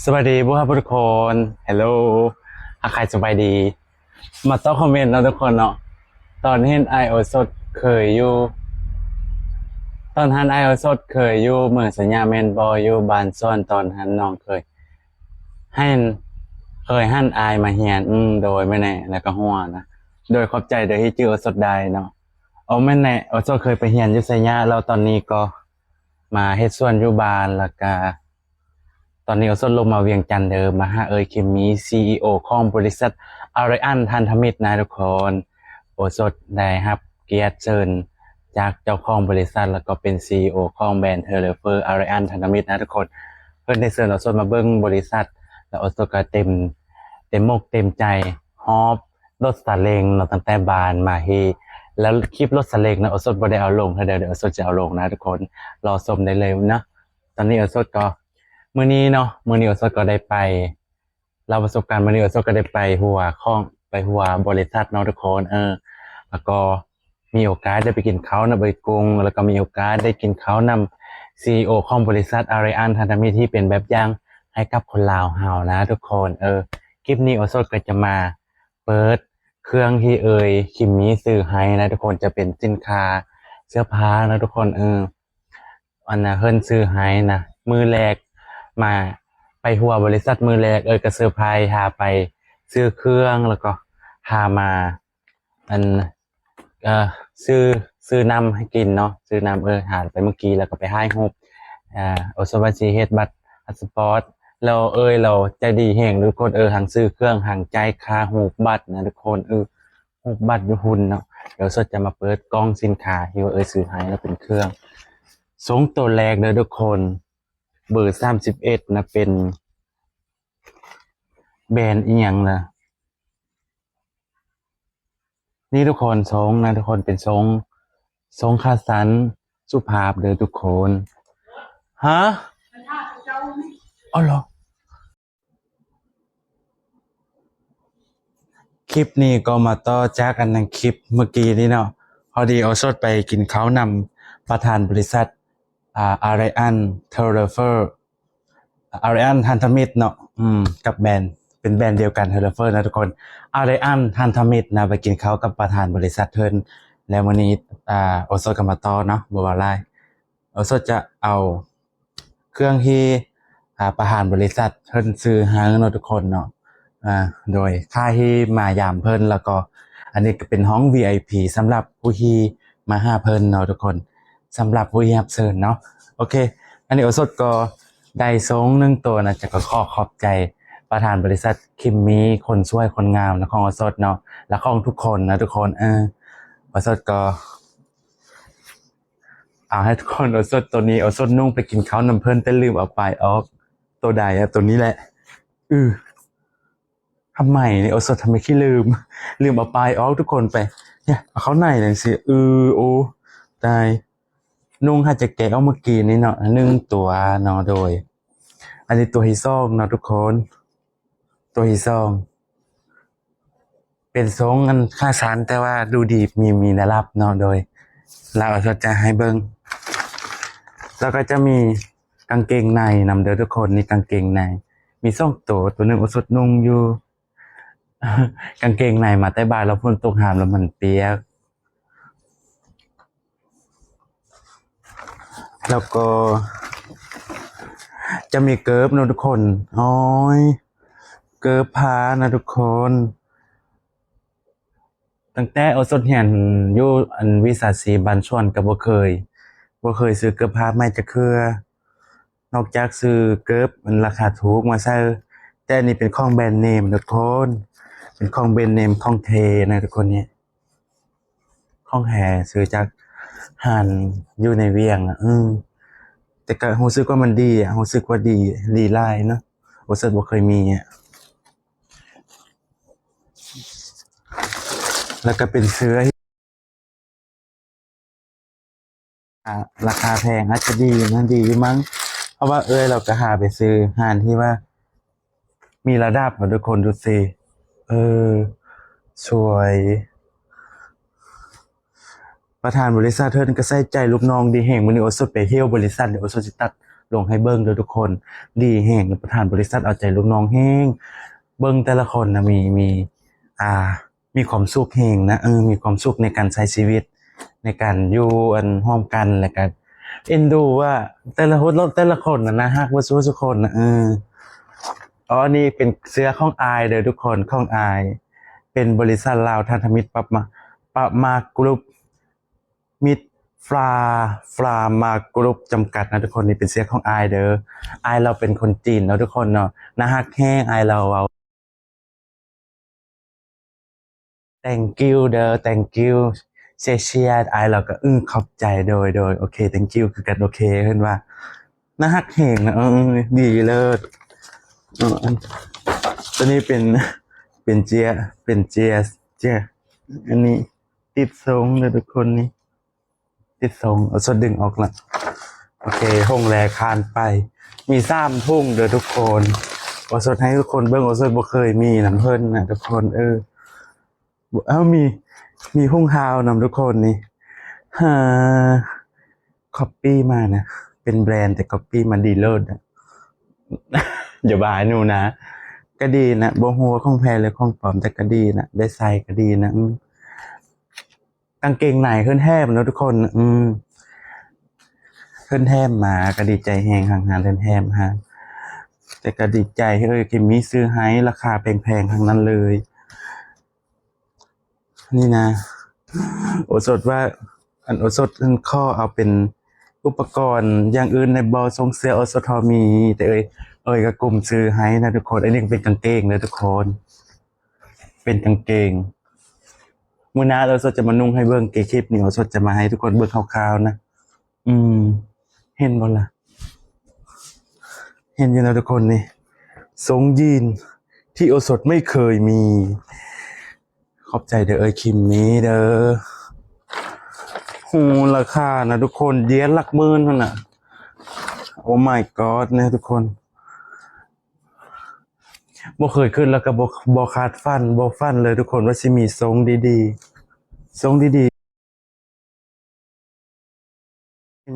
ສະບາຍດີບໍ່ຄັບທຸກຄົນ? ເຮລໂລ ທັກທາຍສະບາຍດີ. ມາຕອບຄອມເມັນເນາະທຸກຄົນເນາະ. ຕອນເຫັນອ້າຍໂອສົດເຄີຍຢູ່ ຕອນຫັ້ນອ້າຍໂອສົດເຄີຍຢູ່ເມືອງໄຊຍະແມ່ນບໍ່? ຢູ່ບ້ານສວນ ຕອນຫັ້ນນ້ອງເຄີຍ ເຫັນ ເຄີຍຫັ້ນອ້າຍມາຮຽນ. ອືມ ໂດຍ ແມ່ນແຫຼະ ແລ້ວກໍຫົວນະ. ໂດຍ ຂອບໃຈເດີທີ່ຈື່ໂອສົດໄດ້ເນາະ. ໂອ ແມ່ນແຫຼະ ໂອສົດເຄີຍໄປຮຽນຢູ່ໄຊຍະ ແລ້ວຕອນນີ້ກໍມາເຮັດສວນຢູ່ບ້ານ ແລ້ວກະ ຕອນນີ້ໂອສົດລົງມາວຽງຈັນເດີ ມາຫາເອີຍ ຄິມມີ ຊີອີໂອ ຂອງບໍລິສັດ ອາຣິອັນ ທັນທະມິດນະທຸກຄົນ. ໂອສົດໄດ້ຮັບກຽດເຊີນຈາກເຈົ້າຂອງບໍລິສັດ ແລ້ວກໍເປັນ ຊີອີໂອ ຂອງແບຣນເທີເຣເຟີ ອາຣິອັນ ທັນທະມິດນະທຸກຄົນ. ເພິ່ນໄດ້ເຊີນໂອສົດມາເບິ່ງບໍລິສັດ ແລ້ວໂອສົດກໍເຕັມ ເຕັມອົກເຕັມໃຈ ຫອບລົດສາເລັງເນາະ ຕັ້ງແຕ່ບ້ານມາທີ່ ແລ້ວຄລິບລົດສາເລັງນະ ໂອສົດບໍ່ໄດ້ເອົາລົງເທື່ອເດີ ໂອສົດຈະເອົາລົງນະທຸກຄົນ ລໍຊົມໄດ້ເລີຍເນາະ. ຕອນນີ້ໂອສົດກໍ ມື້ນີ້ເນາະ ມື້ນີ້ໂອສົດກໍໄດ້ໄປ ເລົ່າປະສົບການ ມື້ນີ້ໂອສົດກໍໄດ້ໄປຫົວຂອງ ໄປຫົວບໍລິສັດເນາະທຸກຄົນ. ເອີ ແລ້ວກໍມີໂອກາດໄດ້ໄປກິນເຂົ້ານຳເອີຍກຸງ ແລ້ວກໍມີໂອກາດໄດ້ກິນເຂົ້ານຳ ຊີອີໂອ ຂອງບໍລິສັດ ອາຣິອັນ ທັນທະມິດ ທີ່ເປັນແບບຢ່າງໃຫ້ກັບຄົນລາວເຮົານະທຸກຄົນ. ເອີ ຄລິບນີ້ໂອສົດກໍຈະມາເປີດເຄື່ອງທີ່ເອີຍ ຄິມມີ ຊື້ໃຫ້ນະທຸກຄົນ ຈະເປັນສິນຄ້າເສື້ອຜ້ານະທຸກຄົນ. ເອີ ອັນນະ ເພິ່ນຊື້ໃຫ້ນະ ມື້ແລກມາ ໄປຫົວບໍລິສັດມື້ແລກ ເອີຍກໍເຊີໄພ ຫາໄປຊື້ເຄື່ອງ ແລ້ວກໍຫາມາ ອັນ ເອີ ຊື້ ຊື້ນ້ຳໃຫ້ກິນເນາະ ຊື້ນ້ຳ ເອີ ຫາໄປມື້ກີ້ ແລ້ວກໍໄປຖ່າຍຮູບ ອາ ໂອສົດວ່າຊິເຮັດບັດພາສປອດ ແລ້ວເອີຍລາວໃຈດີແຮງທຸກຄົນ ເອີ ທັງຊື້ເຄື່ອງ ທັງຈ່າຍຄ່າຮູບບັດນະທຸກຄົນ. ເອີ ຮູບບັດຢູ່ຮຸ່ນເນາະ. ດຽວໂອສົດຈະມາເປີດກ່ອງສິນຄ້າທີ່ວ່າເອີຍຊື້ໃຫ້ ແລ້ວເປັນເຄື່ອງ ຊົງໂຕແລກເດີທຸກຄົນ ເບີສາມສິບເອັດນະ ເປັນແບຣນອີ່ຫຍັງລະ ນີ້ທຸກຄົນ ຊົງນະທຸກຄົນ ເປັນຊົງ ຊົງຂາສັ້ນສຸພາບເດີທຸກຄົນ. ຮະ? ອໍ ເຫຼື ຄລິບນີ້ກໍມາຕໍ່ຈາກອັນນັ້ນ ຄລິບເມື່ອກີ້ນີ້ເນາະ ພໍດີໂອສົດໄປກິນເຂົ້ານຳປະທານບໍລິສັດ ອາ ອາຣິອັນ ເທີເຣເຟີ ອາຣິອັນ ທັນທະມິດເນາະ ອືມ ກັບແບຣນ ເປັນແບຣນດຽວກັນ ເທີເຣເຟີນະທຸກຄົນ ອາຣິອັນ ທັນທະມິດນະ ໄປກິນເຂົ້າກັບປະທານບໍລິສັດເພິ່ນ ແລ້ວມື້ນີ້ ອາ ໂອສົດກໍມາຕໍ່ເນາະ ບໍ່ເວົ້າຫຼາຍ ໂອສົດຈະເອົາ ເຄື່ອງທີ່ ອາ ປະທານບໍລິສັດເພິ່ນຊື້ໃຫ້ເນາະທຸກຄົນເນາະ ອາ ໂດຍຄ່າທີ່ມາຢາມເພິ່ນ ແລ້ວກໍອັນນີ້ກໍເປັນຫ້ອງ ວີໄອພີ ສຳລັບຜູ້ທີ່ມາຫາເພິ່ນເນາະທຸກຄົນ ສຳລັບຜູ້ທີ່ຮັບເຊີນເນາະ. ໂອເຄ ອັນນີ້ໂອສົດກໍໄດ້ຊົງໜຶ່ງໂຕນະ ຈະກໍຂໍຂອບໃຈປະທານບໍລິສັດ ຄິມມີ ຄົນສວຍຄົນງາມນະ ຂອງໂອສົດເນາະ ແລະ ຂອງທຸກຄົນນະທຸກຄົນ. ເອີ ໂອສົດກໍ ເອົາໃຫ້ທຸກຄົນ ໂອສົດໂຕນີ້ ໂອສົດນຸ່ງໄປກິນເຂົ້ານຳເພິ່ນ ແຕ່ລືມເອົາປ້າຍອອກ. ໂຕໃດອະ? ໂຕນີ້ແຫຼະ. ອື ທຳໄມນີ້ ໂອສົດ ທຳໄມຂີ້ລືມ ລືມເອົາປ້າຍອອກ ທຸກຄົນ ໄປ ເອົາເຂົ້າໃນຈັ່ງຊີ້. ອື ໂອ ຕາຍ ນຸ່ງຫາຈະແກະອອກເມື່ອກີ້ນີ້ເນາະ ໜຶ່ງຕົວເນາະ. ໂດຍ ອັນນີ້ຕົວທີສອງເນາະທຸກຄົນ ຕົວທີສອງ ເປັນຊົງອັນຂາສັ້ນ ແຕ່ວ່າດູດີ ມີ ມີລະດັບເນາະ. ໂດຍ ລາວເອົາສະຈາໃຫ້ເບິ່ງ ແລ້ວກໍຈະມີກາງເກງໃນນຳເດີທຸກຄົນ. ນີ້ກາງເກງໃນ ມີສອງໂຕ ໂຕໜຶ່ງໂອສົດນຸ່ງຢູ່ ກາງເກງໃນມາແຕ່ບ້ານ ແລ້ວຝົນຕົກຫ້າມ ແລ້ວມັນປຽກ. ແລ້ວກໍຈະມີເກີບເນາະທຸກຄົນ. ໂອ້ຍ ເກີບຜ້ານະທຸກຄົນ. ຕັ້ງແຕ່ໂອສົດຮຽນຢູ່ອັນວິຊາຊີບບ້ານສວນ ກໍບໍ່ເຄີຍ ບໍ່ເຄີຍຊື້ເກີບຜ້າໃໝ່ຈັກເທື່ອ ນອກຈາກຊື້ເກີບອັນລາຄາຖືກມາໃສ່. ແຕ່ອັນນີ້ເປັນຂອງແບຣນເນມທຸກຄົນ ເປັນຂອງແບຣນເນມ ຂອງແທ້ນະທຸກຄົນ. ນີ້ ຂອງແທ້ ຊື້ຈາກຮ້ານຢູ່ໃນວຽງອະ. ເອີ ແຕ່ກໍຮູ້ສຶກວ່າມັນດີອະ ຮູ້ສຶກວ່າດີ ດີຫຼາຍເນາະ. ໂອສົດບໍ່ເຄີຍມີອະ. ແລ້ວກໍເປັນເສື້ອ ອາ ລາຄາແພງ ອາດຈະດີນະ ດີຢູ່ມັ້ງ ເພາະວ່າເອື້ອຍລາວກໍຫາໄປຊື້ຮ້ານທີ່ວ່າມີລະດັບເນາະທຸກຄົນ. ດູຊິ ເອີ ສວຍ. ປະທານບໍລິສັດເພິ່ນກໍໃສ່ໃຈລູກນ້ອງດີແຮງ. ມື້ນີ້ໂອສົດໄປຮຽວບໍລິສັດ ໂອສົດຊິຕັດ ລົງໃຫ້ເບິ່ງເດີທຸກຄົນ. ດີແຮງ ປະທານບໍລິສັດເອົາໃຈລູກນ້ອງແຮງ. ເບິ່ງແຕ່ລະຄົນນະ ມີ ມີ ອ່າ ມີຄວາມສຸກແຮງນະ ເອີ ມີຄວາມສຸກໃນການໃຊ້ຊີວິດ ໃນການຢູ່ ອັນ ຮ່ວມກັນ ແລ້ວກະເອັນດູວ່າແຕ່ລະຄົນ ແຕ່ລະຄົນນະ ໜ້າຮັກເບິດສູ່ຄົນນະ ເອີ. ອໍ ອັນນີ້ເປັນເສື້ອຂອງອ້າຍເດີທຸກຄົນ ຂອງອ້າຍ ເປັນບໍລິສັດລາວພັນທະມິດ ປະມາ ປະມາກຣຸບ ມິດຟລາ ຟລາມາກຣຸບຈຳກັດນະທຸກຄົນ. ນີ້ເປັນເສື້ອຂອງອ້າຍເດີ ອ້າຍລາວເປັນຄົນຈີນເນາະທຸກຄົນເນາະ. ໜ້າຮັກແຮງ ອ້າຍລາວເວົ້າ Thank you ເດີ Thank you ເຊຍ ອ້າຍລາວກໍ ອື ຂອບໃຈ ໂດຍ ໂດຍ ໂອເຄ Thank you ຄືກັນ ໂອເຄ ເພິ່ນວ່າໜ້າຮັກແຮງນະ ເອີ ດີເລີດ. ເອີ ອັນ ຕົວນີ້ເປັນ ເປັນເຈ້ຍ ເປັນເຈ້ຍ ເຈ້ຍ ອັນນີ້ຕິດຊົງເດີທຸກຄົນ ນີ້ ຕິດຊົງ ໂອສົດດຶງອອກລະ ໂອເຄ ຫົງແລຄານໄປ ມີສາມຖົງເດີທຸກຄົນ. ໂອສົດໃຫ້ທຸກຄົນເບິ່ງ ໂອສົດບໍ່ເຄີຍມີນຳເພິ່ນນະທຸກຄົນ ເອີ ເອົາ ມີ ມີຫຸງຫາວນຳທຸກຄົນນີ້ ຫາ copy ມານະ ເປັນແບຣນແຕ່ copy ມາ ດີເລີດນະ ຢ່າວ່າໜູນະ ກະດີນະ ບໍ່ຮູ້ວ່າຂອງແທ້ ຫຼື ຂອງປອມ ແຕ່ກະດີນະ ໄດ້ໃຊ້ກະດີນະ ອື ກາງເກງໃນເພິ່ນແຖມເນາະທຸກຄົນ ອື ເພິ່ນແຖມມາ ກະດີໃຈແຮງ ທາງຮ້ານເພິ່ນແຖມໃຫ້ ແຕ່ກະດີໃຈ ເອີ ທີ່ມີຊື້ໃຫ້ ລາຄາແພງໆ ທັງນັ້ນເລີຍ. ນີ້ນະ ໂອສົດວ່າ ອັນ ໂອສົດ ອັນ ຂໍເອົາເປັນອຸປະກອນຢ່າງອື່ນໄດ້ບໍ່? ຊົງເສື້ອໂອສົດພໍມີ ແຕ່ເອີຍ ເອີຍກໍກຸມຊື້ໃຫ້ນະທຸກຄົນ. ອັນນີ້ກໍເປັນກາງເກງເດີທຸກຄົນ ເປັນກາງເກງ. ມື້ໜ້າໂອສົດຈະມານຸ່ງໃຫ້ເບິ່ງ ເກຄລິບນີ້ໂອສົດຈະມາໃຫ້ທຸກຄົນເບິ່ງຄ່າວໆ ນະ. ອືມ ເຫັນບໍ່ລະ? ເຫັນຢູ່ນະທຸກຄົນ ນີ້ ຊົງຢີນທີ່ໂອສົດໄມ່ເຄີຍມີ. ຂອບໃຈເດີເອີຍ ຄິມມີເດີ. ໂອ້ ລາຄານະທຸກຄົນ ເດຍນຫຼັກໝື່ນພຸ້ນນະ. Oh my god ນະທຸກຄົນ ບໍ່ເຄີຍຄິດ ແລ້ວກໍບໍ່ ບໍ່ຄາດຝັນ ບໍ່ຝັນເລີຍທຸກຄົນ ວ່າຊິມີຊົງດີໆ ຊົງດີ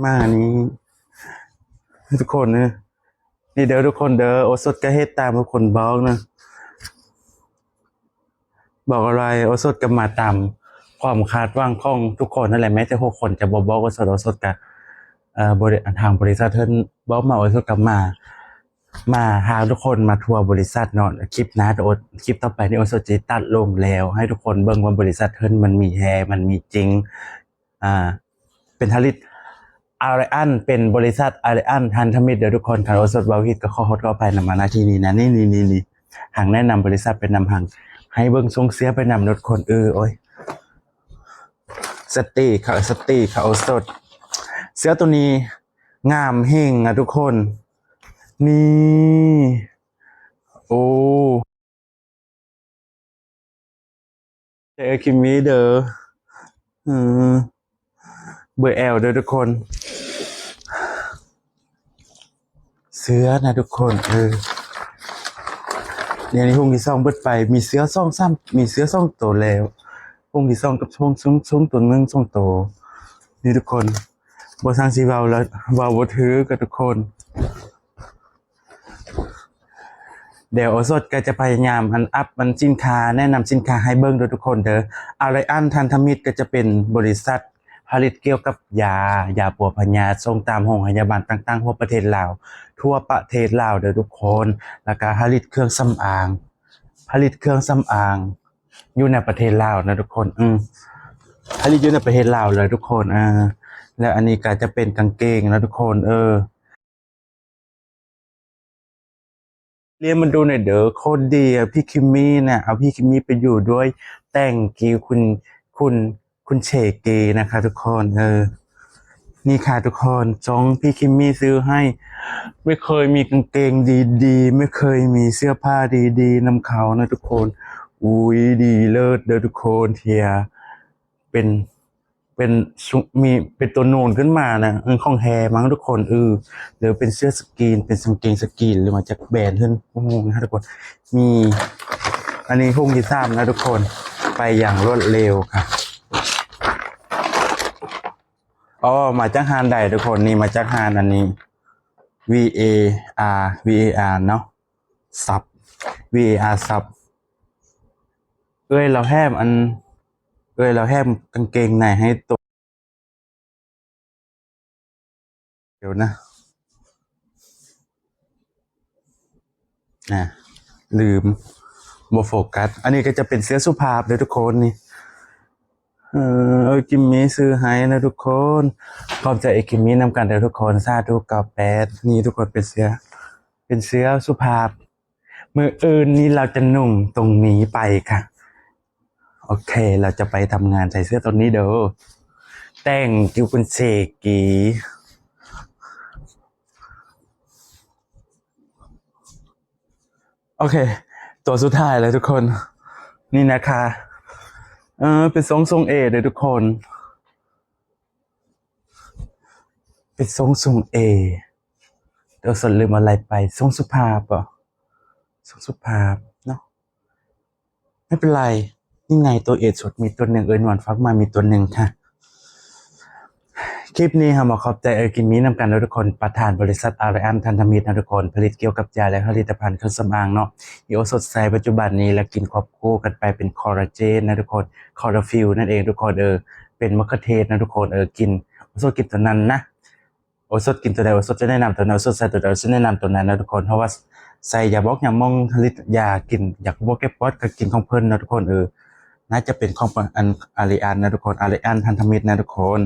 ໆ ມານີ້ທຸກຄົນເອີຍ. ນີ້ເດີທຸກຄົນເດີ ໂອສົດກໍເຮັດຕາມທຸກຄົນບອກນະ. ບອກອະໄລ ໂອສົດກໍມາຕາມຄວາມຄາດຫວັງຂອງທຸກຄົນນັ້ນແຫຼະ. ແມ້ແຕ່ຫົກຄົນຈະບໍ່ບອກໂອສົດ ໂອສົດກໍ ເອີ ບໍລິ ທາງບໍລິສັດເພິ່ນບອກມາ ໂອສົດກໍມາ ມາພາທຸກຄົນມາທົວບໍລິສັດເນາະ. ຄລິບໜ້າ ໂອ ຄລິບຕໍ່ໄປນີ້ໂອສົດຈະຕັດລົງແລ້ວ ໃຫ້ທຸກຄົນເບິ່ງວ່າບໍລິສັດເພິ່ນມັນມີແທ້ ມັນມີຈິງ. ອ່າ ເປັນຜະລິດອາໄລອັນ ເປັນບໍລິສັດອາໄລອັນທັນທະມິດເດີທຸກຄົນ. ຄັນໂອສົດເວົ້າຜິດກໍຂໍໂທດຂໍອະໄພນຳມາ ນະ ທີ່ນີ້ນະ. ນີ້ໆ ຫາງແນະນຳບໍລິສັດໄປນຳ ຫາງໃຫ້ເບິ່ງຊົງເສື້ອໄປນຳເດີທຸກຄົນ. ເອີ ໂອ້ຍ ສະເຕກ ຂາວສະເຕກ ຂາວສົດ. ເສື້ອໂຕນີ້ງາມແຮງນະທຸກຄົນ ນີ້ ໂອ້ ແຕ່ເອີຍຄິມມີເດີ ອືມ ເບີແອລເດີທຸກຄົນ. ເສື້ອນະທຸກຄົນ ເອີ ດຽວນີ້ຫົງທີສອງເບິດໄປ ມີເສື້ອສອງສາມ ມີເສື້ອສອງໂຕແລ້ວ ຫົງທີສອງກັບຫົງ ຊຸງ ຊຸງໂຕໜຶ່ງ ສອງໂຕ ນີ້ທຸກຄົນ. ບໍ່ຊ່າງຊິເວົ້າລະ ເວົ້າບໍ່ຖືກກັບທຸກຄົນ. ດຽວໂອສົດກໍຈະພະຍາຍາມ ອັນ ອັບ ອັນ ສິນຄ້າ ແນະນຳສິນຄ້າໃຫ້ເບິ່ງເດີທຸກຄົນເດີ. ອາໄລອັນທັນທະມິດກໍຈະເປັນບໍລິສັດ ຜະລິດກ່ຽວກັບຢາ ຢາປົວພະຍາດ ສົ່ງຕາມໂຮງພະຍາບານຕ່າງໆທົ່ວປະເທດລາວ ທົ່ວປະເທດລາວເດີທຸກຄົນ. ແລ້ວກະຜະລິດເຄື່ອງສຳອາງ ຜະລິດເຄື່ອງສຳອາງຢູ່ໃນປະເທດລາວນະທຸກຄົນ ອືມ ຜະລິດຢູ່ໃນປະເທດລາວເລີຍທຸກຄົນ. ເອີ ແລ້ວອັນນີ້ກະຈະເປັນກາງເກງນະທຸກຄົນ ເອີ ລຽນມາດູໜ່ອຍເດີ ໂຄດດີ ພີ່ຄິມມີນະ ເອົາພີ່ຄິມມີໄປຢູ່ດ້ວຍ ແຕ່ງກິວ ຄຸນ ຄຸນ ຄຸນເຊເກນະຄະທຸກຄົນ. ເອີ ນີ້ຄະທຸກຄົນ ຊ່ອງພີ່ຄິມມີຊື້ໃຫ້ ໄມ່ເຄີຍມີກາງເກງດີໆ ໄມ່ເຄີຍມີເສື້ອຜ້າດີໆນຳເຂົານະທຸກຄົນ. ອຸ້ຍ ດີເລີດເດີທຸກຄົນ ເທຍ ເປັນ ເປັນ ມີ ເປັນຕົວນູນຂຶ້ນມານະ ເອີ ຂອງແທ້ມັ້ງທຸກຄົນ. ເອີ ຫຼືເປັນເສື້ອສະກຣີນ ເປັນກາງເກງສະກຣີນ ຫຼືມາຈາກແບຣນເພິ່ນ ບໍ່ຮູ້ນະທຸກຄົນ. ມີ ອັນນີ້ຮຸ່ງທີສາມນະທຸກຄົນ ໄປຢ່າງລວດເລັວຄ່ະ. ອໍ ມາຈາກຮ້ານໃດທຸກຄົນ? ນີ້ມາຈາກຮ້ານອັນນີ້ VAR VAR ເນາະ ຊັບ VAR ຊັບ ເອື້ອຍລາວແຖມອັນ ເອື້ອຍລາວແຖມກາງເກງໃນໃຫ້ໂຕ ດຽວນະ ອາ ລືມ ບໍ່ໂຟກັດ. ອັນນີ້ກໍຈະເປັນເສື້ອສຸພາບເດີທຸກຄົນນີ້ ເອີ ເອີ ກິມມີຊື້ໃຫ້ນະທຸກຄົນ. ຂອບໃຈເອີ ກິມມີນຳກັນເດີທຸກຄົນ. ສາທຸ ເກົ້າແປດ ນີ້ທຸກຄົນ ເປັນເສື້ອ ເປັນເສື້ອສຸພາບ. ມື້ອື່ນນີ້ລາວຈະນຸ່ງຕົງນີ້ໄປຄ່ະ. ໂອເຄ ລາວຈະໄປທຳງານໃສ່ເສື້ອຕົງນີ້ເດີ. Thank you ຄຸນເສກີ. ໂອເຄ ຕົວສຸດທ້າຍແລ້ວທຸກຄົນ ນີ້ນະຄະ. ເອີ ເປັນຊົງຊົງເອເດີທຸກຄົນ ເປັນຊົງຊົງເອ. ໂອ້ ສັນລືມອາໄລໄປ ຊົງສຸພາບບໍ? ຊົງສຸພາບເນາະ. ໄມ່ເປັນໄລ ນີ້ໄງ ຕົວເອສົດມີຕົວໜຶ່ງ ເອີຍນວນຝາກມາມີຕົວໜຶ່ງຄ່ະ. ຄລິບນີ້ເຮົາມາຂອບໃຈເອີຍກິມມີນຳກັນເນາະທຸກຄົນ ປະທານບໍລິສັດອາລິອັນທັນທະມິດເນາະທຸກຄົນ ຜະລິດກ່ຽວກັບຢາ ແລະ ຜະລິດຕະພັນເຄື່ອງສຳອາງເນາະ ທີ່ໂອສົດໃຊ້ປັດຈຸບັນນີ້ ແລະ ກິນຄວບຄູ່ກັນໄປເປັນຄໍລາເຈນເນາະທຸກຄົນ ຄໍລາຟິວນັ້ນເອງທຸກຄົນ ເອີ ເປັນມະເຂືອເທດເນາະທຸກຄົນ ເອີ ກິນ ໂອສົດກິນຕົວນັ້ນນະ. ໂອສົດກິນຕົວໃດ ໂອສົດຈະແນະນຳຕົວນັ້ນ ໂອສົດໃສ່ຕົວໃດ ໂອສົດແນະນຳຕົວນັ້ນເນາະທຸກຄົນ ເພາະວ່າໃສ່ຢາບອກຢາໝອງ ຜະລິດຢາກິນ ຢາກບໍ່ເຈັບປວດກໍກິນຂອງເພິ່ນເນາະທຸກຄົນ. ເອີ ໜ້າຈະເປັນຂອງ ອັນ ອາລິອັນເນາະທຸກຄົນ ອາລິອັນທັນທະມິດນະທຸກຄົນ.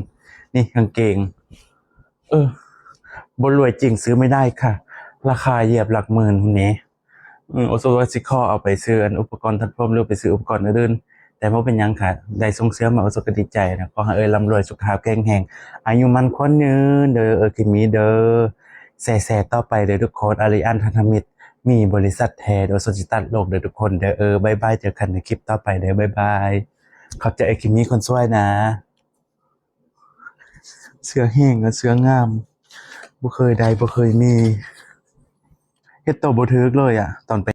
ນີ້ກາງເກງ ເອີ ບໍ່ລວຍຈິງຊື້ໄມ່ໄດ້ຄ່ະ ລາຄາຢຽບຫຼັກໝື່ນພຸ້ນເດ. ອືມ ໂອສົດວ່າຊິຂໍເອົາໄປຊື້ອັນອຸປະກອນຕັດຜົມ ຫຼືໄປຊື້ອຸປະກອນອື່ນໆ ແຕ່ບໍ່ເປັນຫຍັງຄ່ະ ໄດ້ສົ່ງເສື້ອມາ ໂອສົດກໍດີໃຈນະ. ຂໍໃຫ້ເອີຍລ່ຳລວຍ ສຸຂະພາບແຂງແຮງ ອາຍຸໝັ້ນຂວັນຍືນເດີ ເອີຍກິມມີເດີ. ແຊໆຕໍ່ໄປເດີທຸກຄົນ ອາລິອັນທັນທະມິດ ມີບໍລິສັດແທ້ ໂອສົດຊິຕັດໂລກເດີທຸກຄົນເດີ. ເອີ ບາຍບາຍ ເຈີກັນໃນຄລິບຕໍ່ໄປເດີ ບາຍບາຍ. ຂອບໃຈເອີຍກິມມີຄົນສວຍນະ. ເສື້ອແຮງ ເສື້ອງາມ ບໍ່ເຄີຍໄດ້ ບໍ່ເຄີຍມີ ເຮັດໂຕບໍ່ຖືກເລີຍອະ ຕອນໄປ